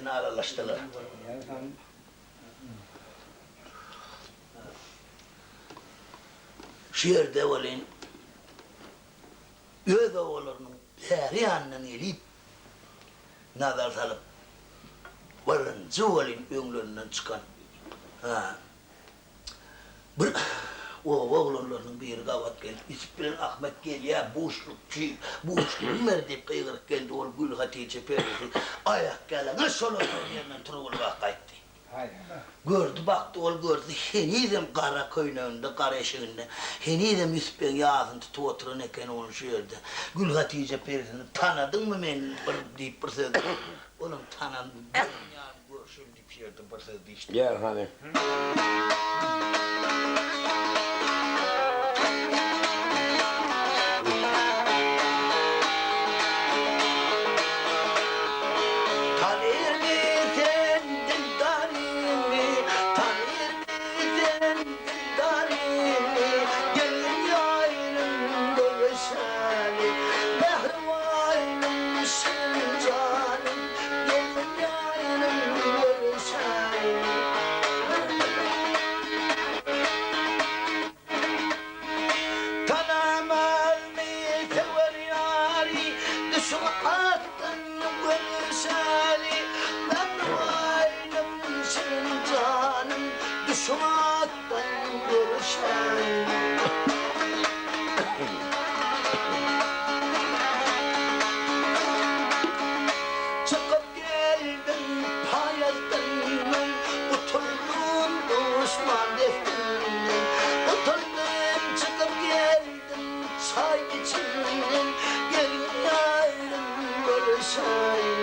Enesini aralaşdylar. Şu ýerde welin öz obalarynyň bäri ýanyndan gelip, nazar salyp, birinji welin öňlerinden çykan, ha, bir oba oglanlarynyň biri gabat gelip, Ýusup bilen Ahmet gelýär, buşlukçy, buşlugyny ber diýip gygyryp geldi, ol Gülhatyja perisi aýakýalaňaç şol oturan ýerinden turuwlybak gaýtdy. Gördi, bakdy, ol görse, henizem gara köýneginde, gara eşiginde, henizem Ýusup begiň ýasyny tutup oturan ekeni ony şu ýerde. Gülhatyja perisini tanadyňmy meni bir diýip bir söz Olam tanan, gören ýaly görşeli diýip şu ýerde bir söz diýişdi. Gel hany. Tanyrmy sen dildaryňy, Tanyrmy sen dildaryňy, Gelin ýaýlym görüşeli, Mähribanym, şirin janym, Gelin ýaýlym görüşeli. Tanamazmy söwer ýary, Düşüň atdan görüşeli, Mähribanym, şirin janym, Düşüň atdan görüşeli. Çykyp geldim paýazdyndan, Gutuldym duşman destinden. Gutuldym, çykyp geldim çaý içinden, Gelin ýarym görüşeýin.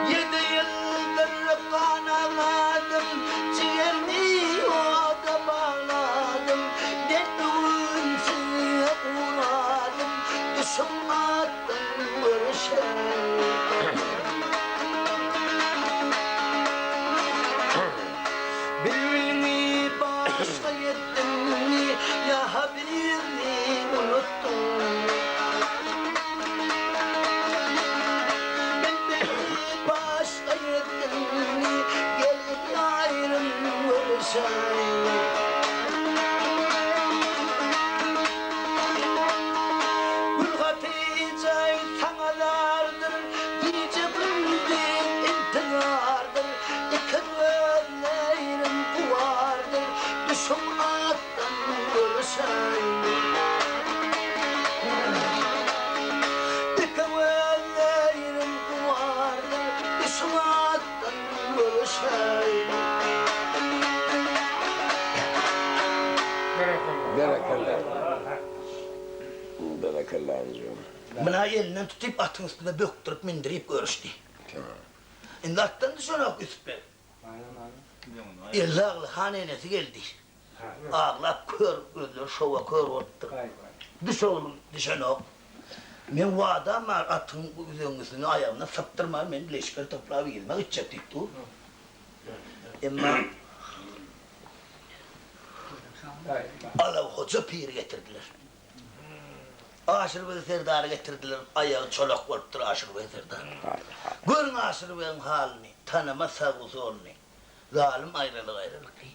Ýedi ýyldyr gan agladym, Jigermi oda bagladym, Derdi size uradym, Düşüň atdan görüşeýin. Bilbilňi başga etdiňmi, Ýa-ha birini unutdyňmy? Bilbilňi başga etdiňmi, Gelin ýarym görüşeýin. Gülhatyjaý saňa zardyr, Gije-gündiz intizardyr, Iki gözlerim gubardyr, Düşüň atdan görüşeýin. Iki gözlerim gubardyr, Düşüň atdan görüşeýin. Berekella. Berekella anjum. Mına elinden tutyp atyň üstüne bökdürip mindirip görüşdi. Indi atdan düşenok Ýusup beg. Elli agly han enesi geldi. Aglap kör gözleri şowa kör bolupdyr. Düş oglum düşenok. Meň wadam bar atyň üzeňňisini aýagyndan sypdyrman men leşger toplap yzyma gitjek diýip dur. Emma Alaw hoja piri getirdiler. Aşyrbeg serdary getirdiler, aýagy çolak bolupdyr Aşyrbeg serdar. Görüň Aşyrbegiň halyny, tanamaz sagu-soluny. Zalym aýralyk aýralyk diý.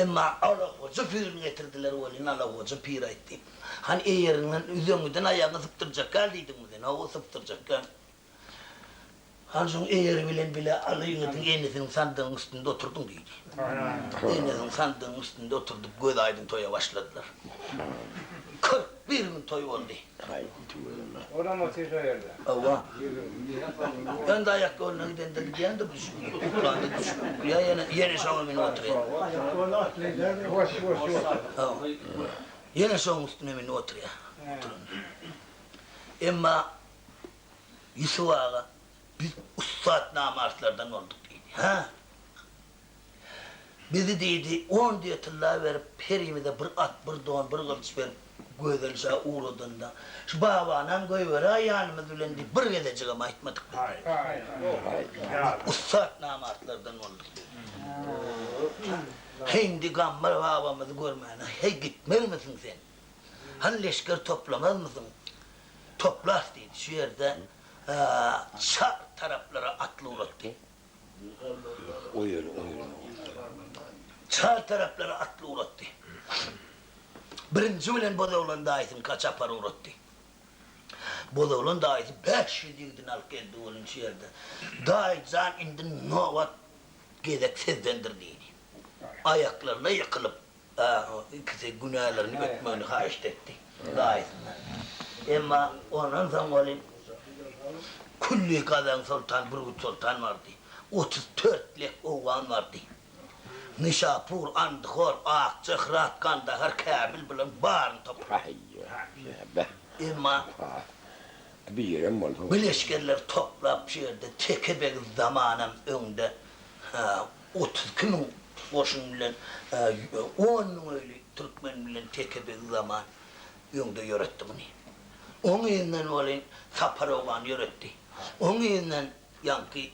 Emma Alaw hoja pirini getirdiler welin, Alaw hoja pir aýtdy, Hany eýeriňden, üzeňňiden aýagyňy sypdyrjak däl diýdiňmi sen? Hawa, sypdyrjak däl. Han şoň eýeri bilen bile Aly ýigidiň enesiniň sandygynyň üstünde oturdyň diýdi. Enesiniň sandygynyň üstünde oturdyp göz aýdyň toýa başladylar. 41 gün toý boldy. Haý, tüweleme. Olam otyr şo ýerde. Hawa. Indi aýak ýoluna gidende gidýändir düşüp, uklanda düşüp uklaýar ýene, ýene şoňa münüp oturýar. Aýak ýoly atly dälmi? Ýuwaş, ýuwaş, ýuwaş. Hawa. Ýene şoň üstüne münüp oturýar. Oturanda. Emma Ýusup aga, biz ussat namartlardan bolduk diýdi. Hä? Bizi diýdi, on düýe tylla berip, herimize bir at, bir don, bir gylyç berip, Gözel şa ugradanda, şu babanam goýberäý ýanymyz bilen diýip, bir gezejigem aýtmadyk biz diýdi. Biz ussat namartlardan bolduk diýdi. Hindi Gammar babamyzy görmäne, heý, gitmezmisiň sen? Hany leşger toplamazmysyň? Toplas diýdi. Şu ýerde çar taraplara atly ugratdy. O ýeri, o ýeri. Çar taraplara atly ugratdy. Birinji bilen Bozoglan daýysyňka çapar ugratdy. Bozoglan daýysy 500 ýigidini alyp geldi welin şu ýerde, Daýy jan indi nobat gezek sizdendir diýdi. Aýaklaryna ýykylyp, ikisi günälerini ötmegini haýyşt etdi daýysyndan. Emma ondan soň welin külli Gazan soltan Bürgüt soltan bardy. 34 lek owgan bardy. Nyşapur, Andyhor, Akja, Hyrat, Gandahar, Käbil bularyň baryny toplady. Emma bu leşgerleri toplap şu ýerde Teke beg zamanam öňde 32 müň goşun bilen on müň öýli türkmen bilen Teke beg zaman öňde ýöretdi muny. Oň yzyndan welin Sapar Owgan ýöretdi. Oň yzyndan ýaňky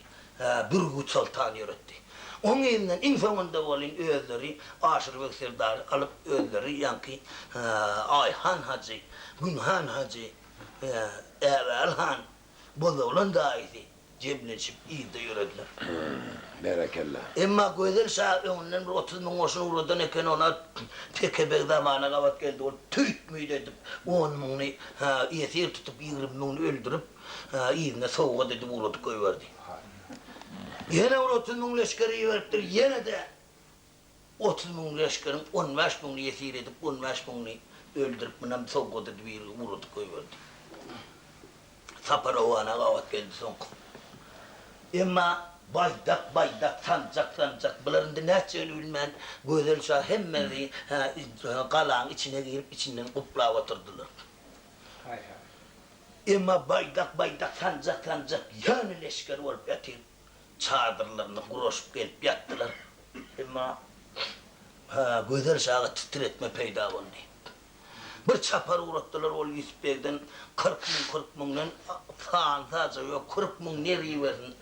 Bürgüt soltan ýöretdi. Oň yzyndan iň soňunda welin özleri Aşyrbeg serdary alyp özleri ýaňky Aýhan hajy, Günhan hajy, Äbäl han, Bozoglan daýysy jemlenişip yzda ýörediler. Berekella. Emma Gözel şa öňünden bir 30 müň goşun ugradan eken ona Teke beg zamana gabat geldi ol tüýt-müýt edip on müňüni ýesir tutup 20 müňüni öldürip yzyna sowgat edip ugradyp goýberdi. Ýene bir 30 müň leşger iberipdir ýene-de 30 müň leşgeriň on bäş müňüni ýesir edip on bäş müňüni öldürip munam sowgat edip ugradyp goýberdi. Sapar Owgana gabat geldi soňky. Emma baýdak, baýdak, sanjak, sanjak, bular indi nätjegini bilmän, Gözel şa hemmesi galaň içine girip, içinden guplap oturdylar. Emma baýdak, baýdak, sanjak, sanjak ýöne leşger bolup ýatyr. Çadyrlaryny guraşyp gelip ýatdylar. Emma Gözel şaga titretme peýda boldy. Bir çapar ugratdylar ol Ýusup begden 40 müň, 40 müňden san-sajagy ýok, 40 müň ner ibersin,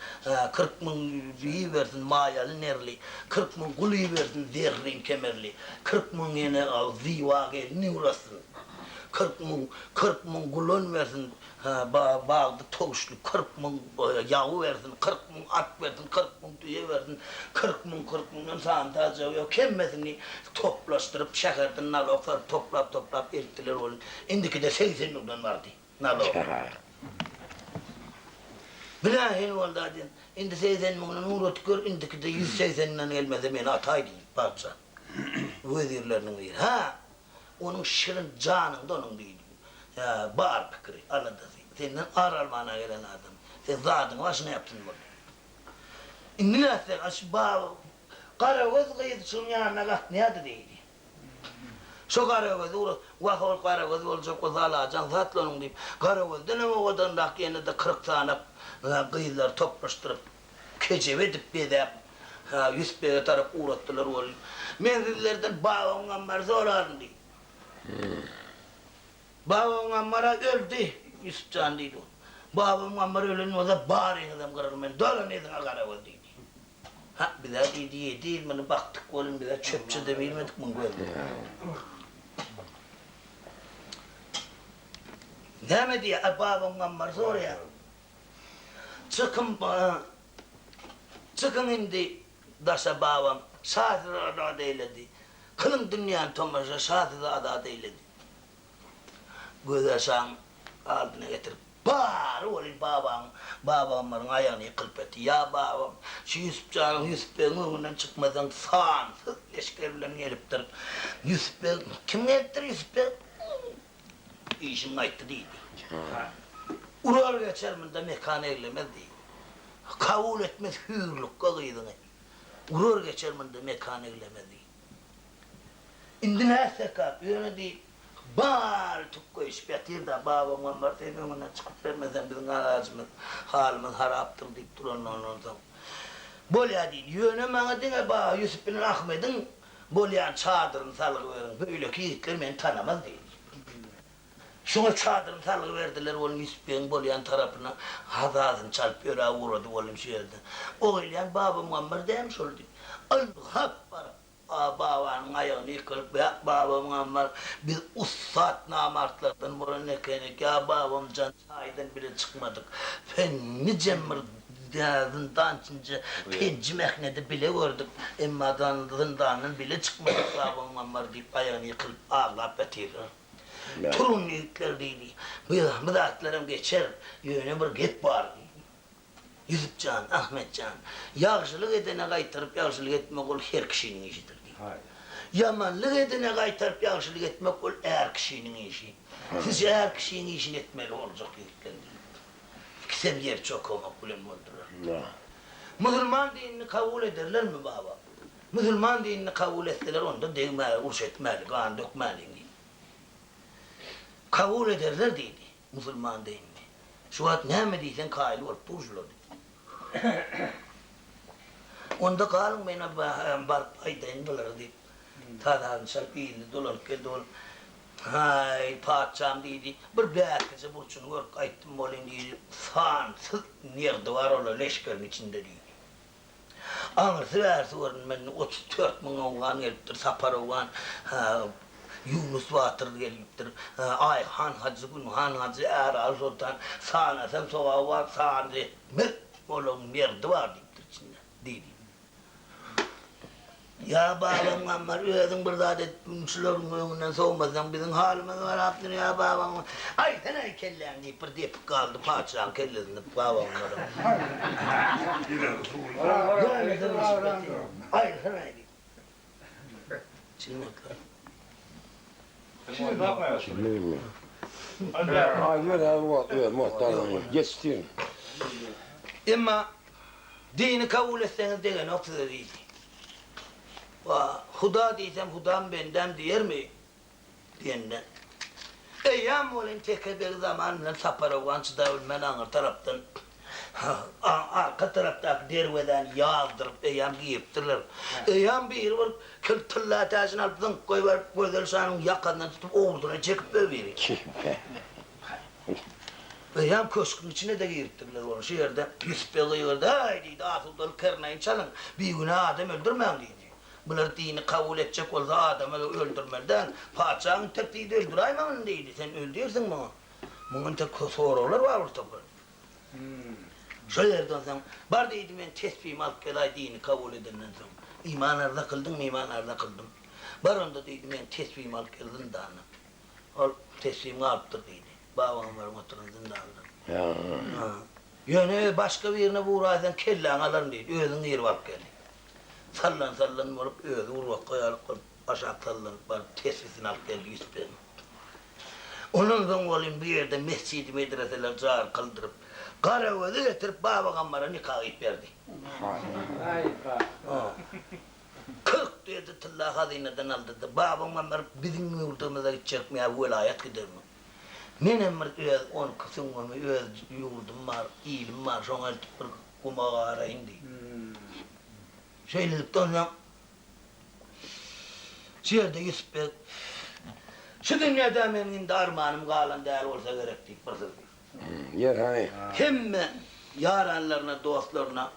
40 müň ibersin maýaly nerli, 40 müň gul ibersin zerrin kemerli, 40 müň ýene zyba gelin ugratsyn, 40 müň, 40 müň gulan bersin, Bagda towşly 40 müň ýagy bersin, 40 müň at bersin, 40 müň düýe bersin, 40 müň, 40 müňden san-sajagy ýok, hemmesini toplaşdyryp, şäherden nalog salyp, toplap-toplap eltdiler welin, indikide 80 müňden bardy nalog. Bu nähili boldy-a diýen, indi 80 müňden ugradyp gör, indikide 180-inden gelmese meni ataý diýdi patyşa. Wezirleriniň biri, Hä, Onuň şirin janyňda onuň diýdi. Hä, bar pikiri, aladasy. Senden ar almana gelen adam. Sen zadyňy başyna ýapsyn boldy. Indi nätseň, a şu baba Garagöz gyz şuň ýanyna gatnaýardy diýdi. Şo Garagözi ura, wah ol Garagöz boljak bolsa alajaň satla onuň diýip, Garagözdenem owadanrak ýene-de 40 sany gyzlary toplaşdyryp, Kejebe edip bezäp, Ýusup bege tarap ugratdylar welin, Men sizlerden Baba Mugambary soraryn diýdi. Baba Mugambar-a öldi, Ýusup jan diýdi ol. Baba Mugambar ölen bolsa, baryňyzam gyraryn men, dolan yzyňa Garagöz diýdi. Ha, biz-ä diýdi, ýedi ýyl muny bakdyk welin, biz-ä çöpçe-de bilmedik muň gözüne. Näme diýýär? Baba Mugambary soraýar. Çykyň, çykyň indi daşa babam, şa sizi azat eýledi. Kylyň dünýäni tomaşa, şa sizi azat eýledi. Gözel şaň aldyna getirip, bary welin babaň, babamlaryň aýagyna ýykylyp ýatdy. Ýa babam, şu Ýusup janyň Ýusup begiň öňünden çykmasaň sansyz leşger bilen gelipdir. Ýusup beg, kim gelipdir Ýusup beg? Işiň gaýtdy diýdi. Urar geçer munda mekan eglemez diýdi. Kabul etmez hüýrlukga gyzyňy. Urar geçer munda mekan eglemez diýdi. Indi nätsek-a, ýöne diý, bary tükgeýşip ýatyr-da, babaňam bar, sen öňünden çykyp bermeseň biziň alajymyz, halymyz harapdyr diýip duranlaryndan soň, Bolýa diýdi. Ýöne maňa diňe Baba Ýusup bilen Ahmediň Bolýan çadyryny salgy beriň, beýleki ýigitler meni tanamaz diýdi. Şoňa çadyryny salgy berdiler, ol Ýusup begiň bolýan tarapyna hasasyny çalyp ýöräp ugrady, olim şu ýerde. O gelýän Baba Muammar dämi şol diýip, ylgap baryp. Babanyň aýagyny ýykylyp, Ýa, babam Gammar, biz ussat namartlardan bolan ekenik, ýa, babam jan, çaýdan bile çykmadyk. Sen nijem bir zyndan içinje penji mähnedi bile gördük, emma zyndandan bile çykmadyk, babam Gammar diýip, aýagyny ýykylyp, aglap ýatyrlar. Turuň, ýigitler diýdi. Bu zatlaram geçer, ýöne bir gep bar diýdi. Ýusup jan, Ahmet jan, ýagşylyk edene gaýtaryp ýagşylyk etmek ol her kişiniň işidir diýdi. Ýamanlyk edene gaýtaryp ýagşylyk etmek ol är kişiniň işi. Siz şu är kişiniň işini etmeli boljak ýigitler diýipdir. Ikisem ýer çokamak bilen boldular. Musulman dinini kabul ederlermi baba? Musulman dinini kabul etseler onda degmäge uruş etmäli, gan dökmäliň diýdi. Kabul ederler diýdi. Musulman dinini. Şu wagt näme diýseň kaýyl bolup dur şular diýdi. Onda galyň men baryp aýdaýyn bulara diýip, tazagyny çalyp yzyna dolanyp geldi ol. Haý, patyşam diýdi, bir bärkije burçuny görüp gaýtdym welin diýdi, sansyz merdi bar ola leşgeriň içinde diýdi. Aňyrsy-bärsi görünmän 34 000 owgan gelipdir, Sapar owgan, Ýunus batyr gelipdir, Aýhan hajy, Günhan hajy, Äraly soltan, sanasaň sogaby bar, sany etmez olaň merdi bar diýipdir içinde, diýdi. Ýa babam Gammar, özüň bir zat et, şularyň öňünden sowmasaň biziň halymyz harapdyr, ýa babam Gammar. Aýtsana-aý kelläňi diýip bir depik galdy patyşaň kellesinde babam Gammaryň. Aýtsana-aý diýip. Çilim otlar. Emma dini kabul etseňiz degenok size diýdi. Wa, Huda diýsem Hudam bendäm diýermi? diýende, Eýýäm welin Teke beg zaman bilen Sapar Owgan çydabilmän aňyr tarapdan arka tarapdaky derwezäni ýazdyryp eýýäm giripdirler. Eýýäm biri bir kil tylla täjini alyp zyňyp goýberip Gözel şanyň ýakasyndan tutup owurdyna çekipdir biri. Eýýäm köşgüň içine-de giripdirler ony. Şu ýerde Ýusup beg gygyrdy, Äý, diýdi, asudalyk kernaýyny çalyň, bigünä adam öldürmäň diýdi. Bular dini kabul etjek bolsa adamy öldürmeli däl. Patyşaň intek diýdi öldüräýmäň indi diýdi. Sen öldürsiň muňa. Muňa intek soraglar bar bir topar. Şo ýerden soň bar diýdi men tesbimi alyp gelaý dini kabul edenden soň. Iman arza kyldyňmy iman arza kyldym. Bar onda diýdi men tesbimi alyp gel zyndandan. Ol tesbim galypdyr diýdi. Babaňlaryň oturan zyndanynda. Hä. Ýöne başga birine buraýsaň kelläňi alaryn diýdi. Özüň girip alyp gel diýdi. Sallan-sallan bolup, özi gurbakga ýaly bolup, aşak sallanyp baryp, tesbisini alyp geldi Ýusup begiň. Ondan soň welin bu ýerde mesjidi-medreseler jary kyldyryp, Garagözi getirip Babagammara nika gyýyp berdi. 47 tylla hazynadan aldy-da, Babagambar biziň ýurdumyza gitjekmi ýa welaýat gidermi? Menem bir öz onki süňňümi, öz ýurdum bar, ilim bar, şoňa eltip bir guma garaýyn diýdi. Şeýlelikde onsoň şu ýerde Ýusup beg, Şu dünýede meniň indi armanym galan däl bolsa gerek diýip bir söz diýdi. Ýer hany? Hemme ýaranlaryna, dostlaryna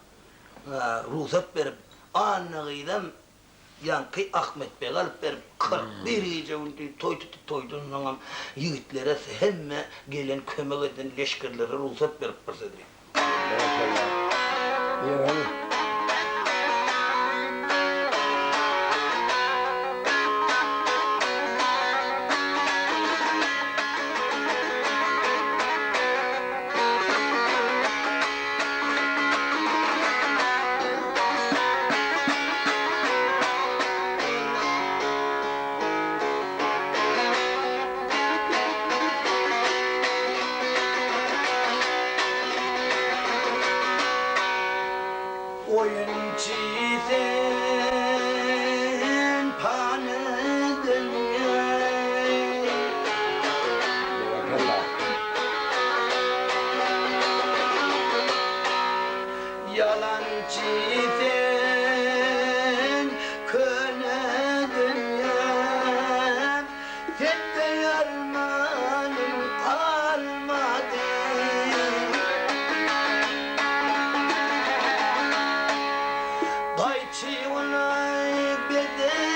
rugsat berip, Anna gyzam ýaňky Ahmet begi alyp berip, 41 gije-gündiz toý tutup, toýdan soňam ýigitlere, hemme gelen kömek eden leşgerlere rugsat berip bir söz diýdi. Berekella. Ýer hany? Oýunçy sen pany dünýä. Berekella. Ýalançy sen köne dünýäm. Sende armanym galmady. Gaýçy bolaý bedeniňe.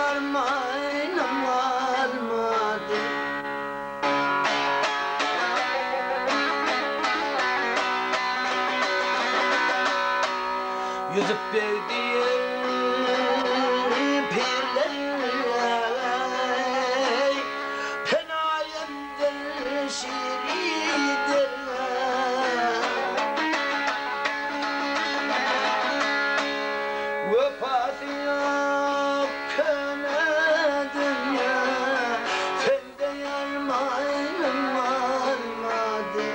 ýarmaýnam galmady. Ýusup beg diýen pirler eý, Penaýymdyr şiridir. Wepasy ýok köne dünýä, Sende ýarmaýnym galmady.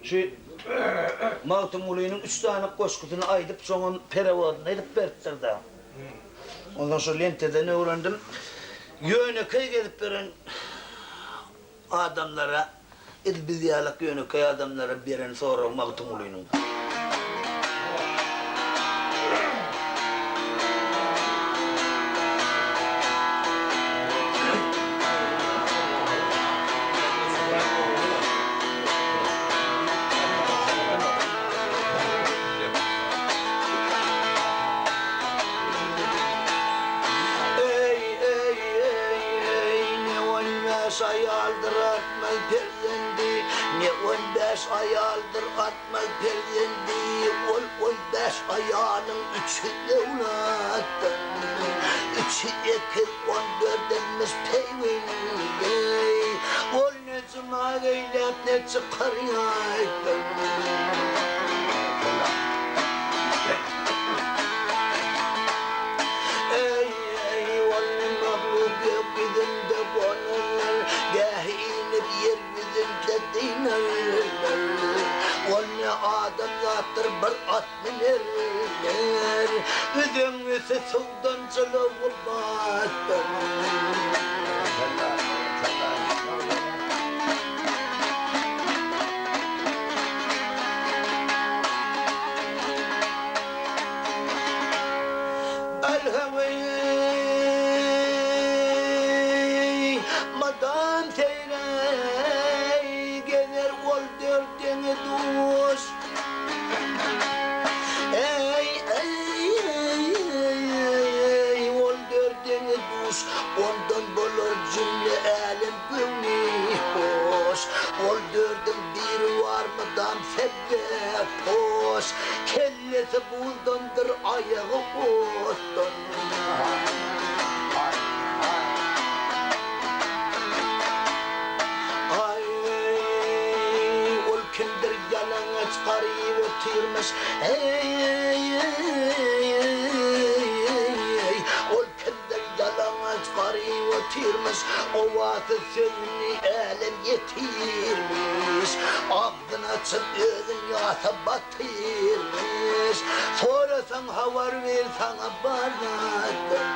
Şu Magtymgulynyň üç sany goşgusyny aýdyp, soňam perewodyny edip beripdir-dä. Onsoň şo lenteden öwrendim. Ýönekeý gezip beren adamlara, edil biz ýalak ýönekeý adamlara beren soragy Magtymgulynyň. Eý, eý, eý, eý, ne on bäş aýaldyr artmaz perzendi, Ne on bäş aýaldyr artmaz perzendi, Ol on bäş aýalyň üçi öwlatdan, Üçi ekiz, on dördemmiş peýwendi. Ol ne juma eýläp, ne çykar ýaýdan. Eý, eý, ol mahluk gök ýüzünde gonar, Gähi inip ýer ýüzünde dynar. Ol ne adamzatdyr bir at münerler, Üzeňňisi suwdan jylawy batdyr. Älheweý, mydam seýreý gezer ol dört deňi duş. Eý, eý, eý, eý, eý, ol dört deňi duş, ondan bolar jümle älem göwni hoş. Ol dördüň biri bar mydam sebzä poş. Kellesi buzdandyr, aýagy otdan. Aý, ol kimdir ýalaňaç garyp otyrmyş, Eý-eý-eý-eý-eý, ol kimdir ýalaňaç garyp otyrmyş, Owazy sözüni älem ýetirmiş. Agzyny açyp özün ýasa batyrmyş. Sorasaň habar ber saňa bar zatdan.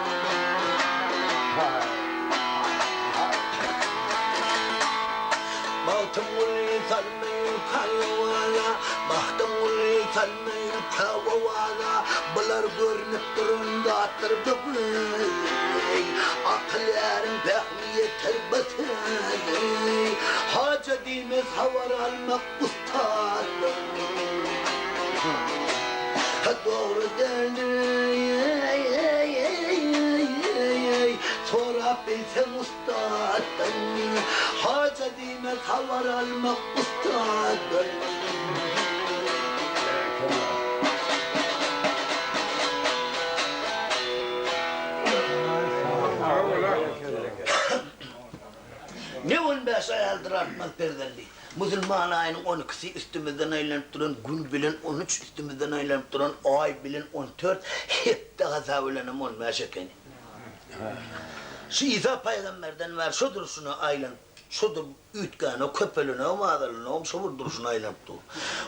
Magtymguly salma ýülkä owaza, Magtymguly salma ýülkä owaza, Bular görnüp duran zatlar bu gözi. Akyl äriň pähmi ýeter bu sözi. Haja diýmez habar almak ussatdan. Dogry däldir eý-eý-eý-eý-eý, Sorap bilseň ussatdan. Haja diýmez habar almak ussatdan. Ne on bäş aýaldyr artmaz perzendi. Musulman aýynyň on ikisi üstümizden aýlanyp duran gün bilen on üç, üstümizden aýlanyp duran aý bilen on dört, hepde hasap bilenem on bäş ekeni. Şu Isa pygamberden bäri şo durşuna aýlanyp, şo üýtgänok, köpelenogam, azalanogam şo bir durşuna aýlanyp dur.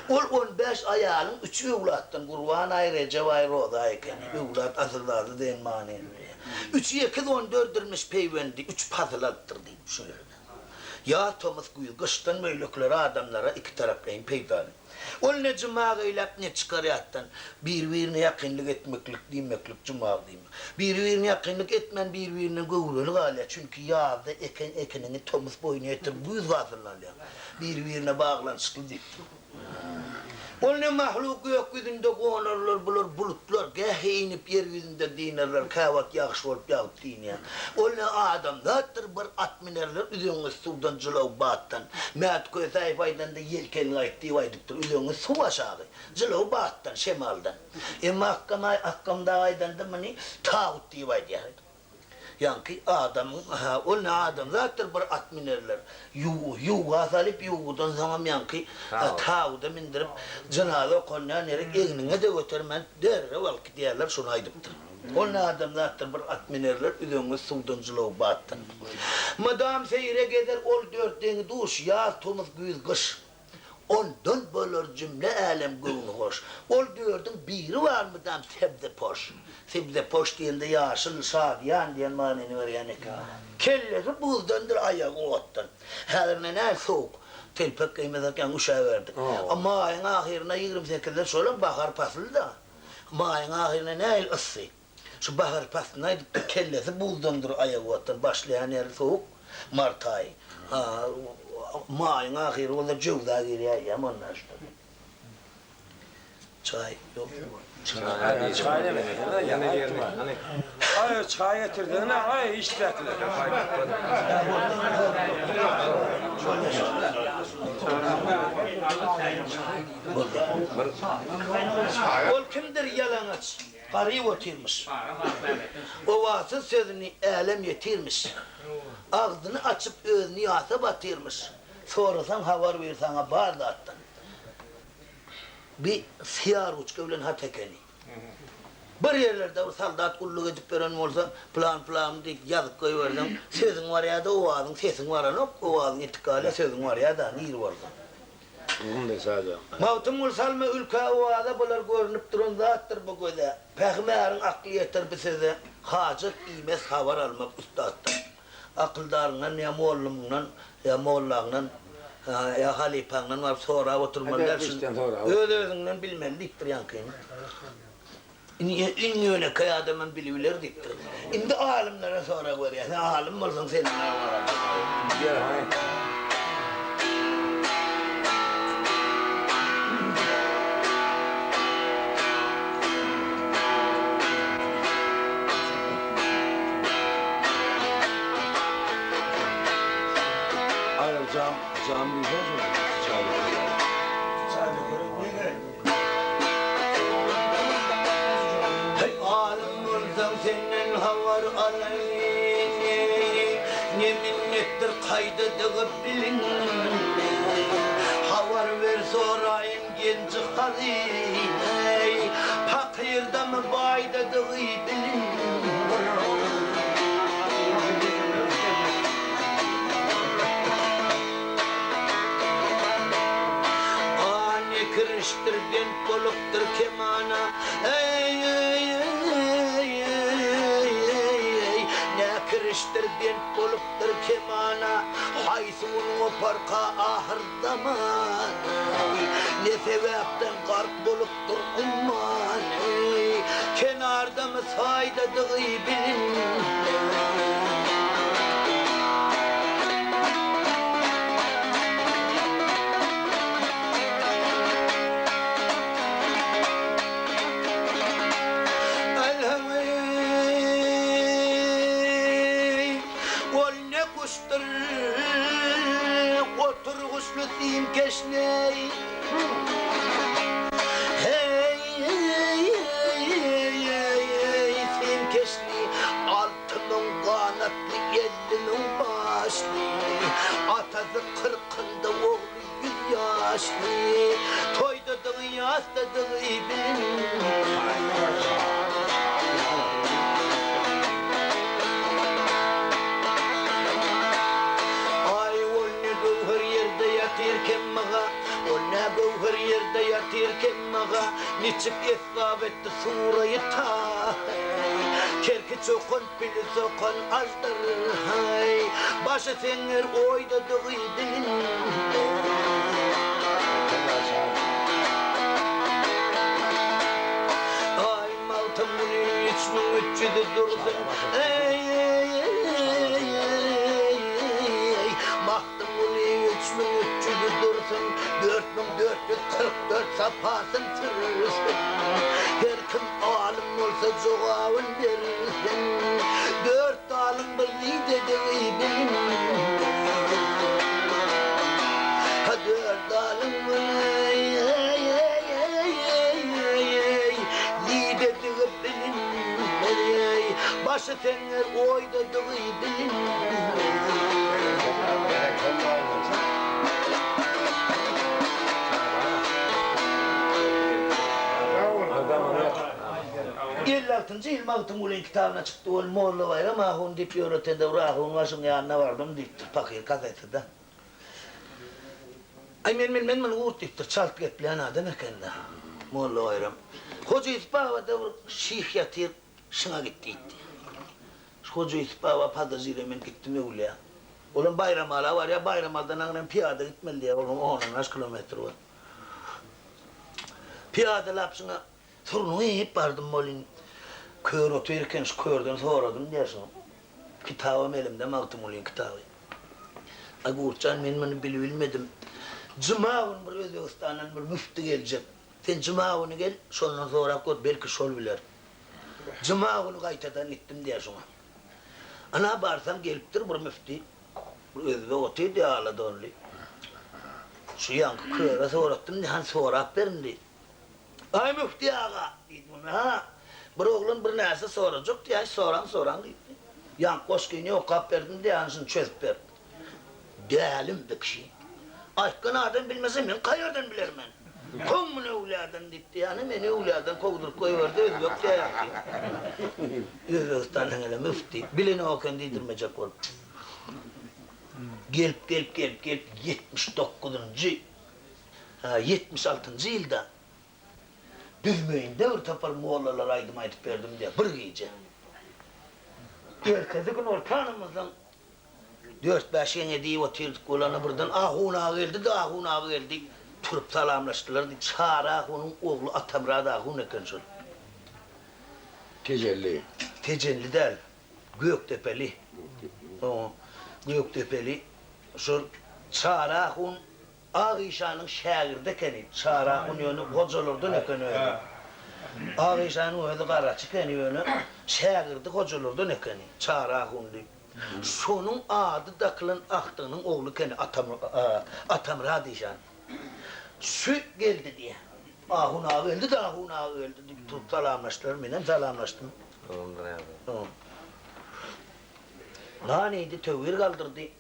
Ol on bäş aýalyň üçi öwlatdan, Gurban aý, Rejep aý, Roza aý ekeni. Öwlat, asylzada diýen manyny berýär. Üçi ekiz on dördürmiş peýwendi, üç pasyl alypdyr diýip şu ýerde. Ýaz, tomus, güýz, gyşdan beýlekileri adamlara ikitaraplaýyn peýdaly. Ol ne jymag eýläp, ne çykar ýatdan. Biri-birine ýakynlyk etmeklik diýmeklik jymag diýmek. Biri-birine ýakynlyk etmän biri-birinden göwreli galýar. Çünki ýazda eken ekiniňi tomus boýuna ýetirip güýz hasylyny alýaň. Biri-birine baglanyşykly diýipdir. Ol ne mahluk gök ýüzünde gonarlar bular bulutlar, gähi inip ýer ýüzünde dynarlar, käwagt ýagyş bolup ýagyp dynýar. Ol ne adamzatdyr bir at minerler üzeňňi suwdan jylaw batdan. Mät Kösäýew aýdanda ýelken gaýt diýip aýdypdyr, üzeňňi suw aşagy, jylaw batdan, şemaldan. Emma Akgamaý Akgam dagy aýdanda muny tawut diýip aýdýar. Ýaňky adamyň, hä, ol ne adamzatdyr, bir at münerler. Ýuwga salyp, ýuwgudan soňam ýaňky tabyda mündürip, jynaza okalýan ýere egniňe-de götermän, derrew alyp gidýärler, şony aýdypdyr. Ol ne adamzatdyr, bir at münerler, üzeňňi suwdan jylaw batdan. Mydam seýre gezer ol dört deňi-duş, ýaz, tomus, güýz, gyş. Ondan bolar jümle älem göwni hoş. Ol dördüň biri bar mydam sebzepoş. Sebzepoş diýende ýaşyl, şadyýan diýen manyny berýän eken. Kellesi buzdandyr, aýagy otdan. Häzir näl sowuk. Telpek geýmesek ýaňy üşäberdik. A maýyň ahyrynda ýigrimi sekizde şolam bahar pasly-da. Maýyň ahyrynda nähili yssy. Şu bahar paslyny aýdypdyr, kellesi buzdandyr, aýagy otdan, başlaýan ýeri sowuk, mart aýy. Maýyň ahyry bolsa jöwza girýär eýýäm onda şular. Çaý ýok. Çaý näme? Aý çaý getirdin aý işdäkiler. Ol kimdir ýalaňaç? Garyp otyrmyş. Owasyz sözüni älem ýetirmiş. Agzyny açyp özüni ýasa batyrmyş. Sorasaň habar ber saňa bar zatdan. Bi syýa ruçka bilen hat ekeni. Bir ýerlerde bir soldat gulluk edip ýören bolsa plan plan diýip ýazyp goýberseň sözüň barýada owazyň sesiň baranok owazyň ýetik galýa sözüň barýada nir bolsa. Magtymguly salma ülkä owaza bular görnüp duran zatdyr bu göze. Pähim äriň akly ýeter bu söze, hajat iýmez habar almak ussatdan. Akyldaryňdan ýa mollumyňdan ýa mollaňdan ýa halypaňdan baryp sorap oturmaly däl şuny öz-özüňden bilmeli diýipdir ýaňkyny. Iň ýönekeý adamam bilibiler diýipdir. Indi alymlara sorag berýär. Sen alym bolsaň senden habar almaly. Aýal jam jam diýsene çaý dökerýär. Çaý dökere ne gerek? Heý, alym bolsaň senden habar alaýyn, Ne minnetdir kaýdadygy biliň. Habar ber soraýyn genji hazynaý, Pakyrdamy baýdadygy biliň. A ne kirişdir bent bolupdyr kemana, Eý-eý-eý-eý-eý-eý, Ne kirişdir bent bolupdyr kemana, Haýsy gün goparka ahyrzaman, Ne sebäpden gark bolupdyr umman, Eý, kenardamy saýdadygy bilinmez. Älhäý, ol ne guşdur, oturgyçly simkeşleý. Heý-heý-heý-heý, simkeşli, 6000 ganatly, 50 000 başly, atasy kyrkynda, ogly ýüz ýaşly, toýdadygy, ýasdadygy bilinmez. Aý, ol ne göwher ýerde ýatyr kemmaga, Ol nä göwher ýerde ýatyr kemmaga, Niçik esbap etdi suraýy taý. Kerki çokan, pili sokan aždarhaý, Başy seňňer oýdadygy bilinmez. Aý, Magtymguly, 3300 dursun, eý-eý-eý-eý-eý, Magtymguly, 3300 dursun, 4444 sapasyn sürsün. Her kim alym bolsa jogabyn bersin. Dört dalyň bir nidedigi bilinmez. Ha dört dalyň bir eý-eý-eý-eý-eý nidedigi bilinmez. Başy seňňer oýdadygy bilinmez. 56-njy ýyl Magtymgulyň kitabyna çykdy ol Molla Baýram ahun diýip ýöretende bir ahun başyň ýanyna bardym diýipdir pahyr kasetde. Aý men bilmen muny gurt diýipdir çalt gepleýän adam ekende Molla Baýram. Hoja Ýusup babada bir şyh ýatyr şyňa git diýipdi. Hoja Ýusup baba pazažire men gitdim öwlüýä. Olam Baýramala barýar Baýramaldan aňrem pyýada gitmeli diýýär olam on-on baş kilometr bar. Pyýadalap şyňa Surnugyp bardym welin, kör otyr eken, şu körden soradym diýýär şuny. Kitabam elimde, Magtymgulyň kitaby. Aý, Gurtjan, men muny bilibilmedim. Juma güni bir Özbegistandan bir müfti geljek. Sen juma güni gel, şondan sorap gör, belki şol biler. Juma güni gaýtadan gitdim diýýär şoňa. Ana, barsam gelipdir bir müfti. Bir özbek otyr diýýär, ala donly. Şu ýaňky köre soratdym diýýär, hany sorap ber indi. Aý, müfti aga, diýdi muny, ha, bir oglan bir närse sorajak diýýär, soraň, soraň diýipdi. Ýaňky goşgyny okap berdim diýýär, hany şuny çözüp ber. Dälim bi kişi. Aýtgan adam bilmese, men kaýerden bilermen. Kow muny öwlüýadan diýipdi, ýagny meni öwlüýadan kowduryp goýberdi, özbek diýýär ýaňky. Özbegistanyň hele müfti, bilenok eken diýdirmejek bolup. Gelip, gelip, gelip, gelip, ýetmiş dokuzynjy 76-njy ýylda Büzmeýinde bir topar mollalara aýdym aýdyp berdim diýýär, bir gije. Ertesi gün ortanymyzdan dört-bäş ýeňňe diýip otyrdyk bolanda birden Ahun aga geldi-de, Ahun aga geldi. Turup salamlaşdylar diýip, Çary ahunyň ogly Atamyrat ahun eken şol. Tejenli. Tejenli däl, Gökdepeli. Oňa Gökdepeli. Şol Çary ahun Ak işanyň şägirdi ekeni, Çary ahun ýöne hojalardan ekeni özi. Ak işanyň özi garaçy ekeni ýöne şägirdi hojalardan ekeni, Çary ahun diýip. Şonuň ady dakylan agtygynyň ogly ekeni Atamyrat işan. Şü geldi diýýär. Ahun aga geldi-de, ahun aga geldi diýip turup salamlaşdylar. Menem salamlaşdym. Nan iýdi, töwir galdyrdy.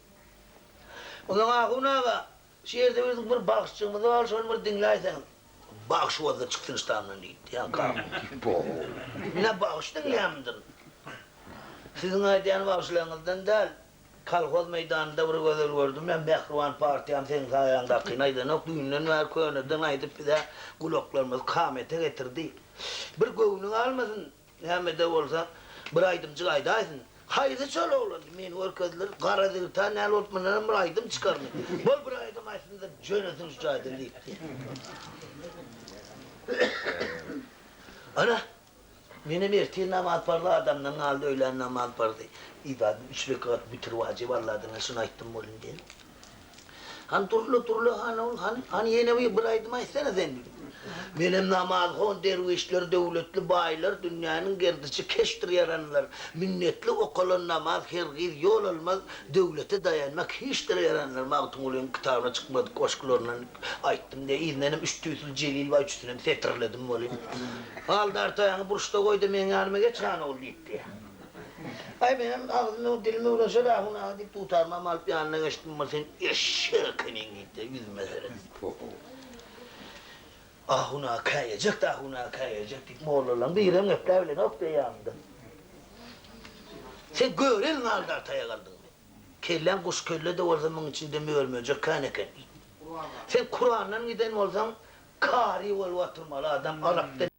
Onsoň ahun aga, şu ýerde biziň bir bagşyjygymyz bar, şony bir diňläýseňiz. Bagşy bolsa çyksyn ştamdan diýipdi, ýaňky ahun. Men-ä bagşy diňleýänmidir. Siziň aýdýan bagşylaryňyzdan däl, kolhoz meýdanynda bir gözel gördüm, men mähriban partiýam seň saýaňdakyny aýdanok, düýnden bäri köneden aýdyp bize gulaklarymyzy kamete getirdi. Bir göwnüň almasyn, Näme-de bolsa, bir aýdymjyk aýdaýsyn. Haýsy çol oglan? Meni görkezdiler. Gara zigtan näl bolup mundanam bir aýdym çykarmy? Bol bir aýdym aýtsyn-da, jönesin şu jaýdan diýipdi. Ana, menem ertir namaz parzy adamdan galdy, öýlän namaz parzy. Ibadat üç rekat witir wajyp Alladan şuny aýtdym bolyn diýen. Hany durla, durla, hany ol, hany, hany ýene bir, bir aýdym aýtsana sen diýip. Menem namazhon derwüşler, döwletli baýlar, dünýäniň gerdişi keşdir ýaranlar. Minnetli okalan namaz hergiz ýol almaz, döwlete daýanmak hiçdir ýaranlar Magtymgulynyň kitabyna çykmadyk goşgularyndan aýtdym diýip, yzyndanam üç tüýsli Jelil baý üçüsinem setirledim welin. Aldar taýaňy burçda goý-da meň ýanyma geç hany ol diýipdi. Aý menem agzym dilim öwrenşer ahun aga diýip dutarymam alyp ýanyna geçdim bir sen eşek ekeniň diýipdi ýüzüme seredip. Ahun aga käýejekdi ahun aga käýejek diýip mollalaryň birem gepläbilenokdy ýanynda. Sen göreliň aldar taýak aldyňmy? Kelläň guş kelle-de bolsa muň içinde mör-möjek kän eken diýip. Sen Kurandan giden bolsaň kary bolup oturmaly adam arapdan.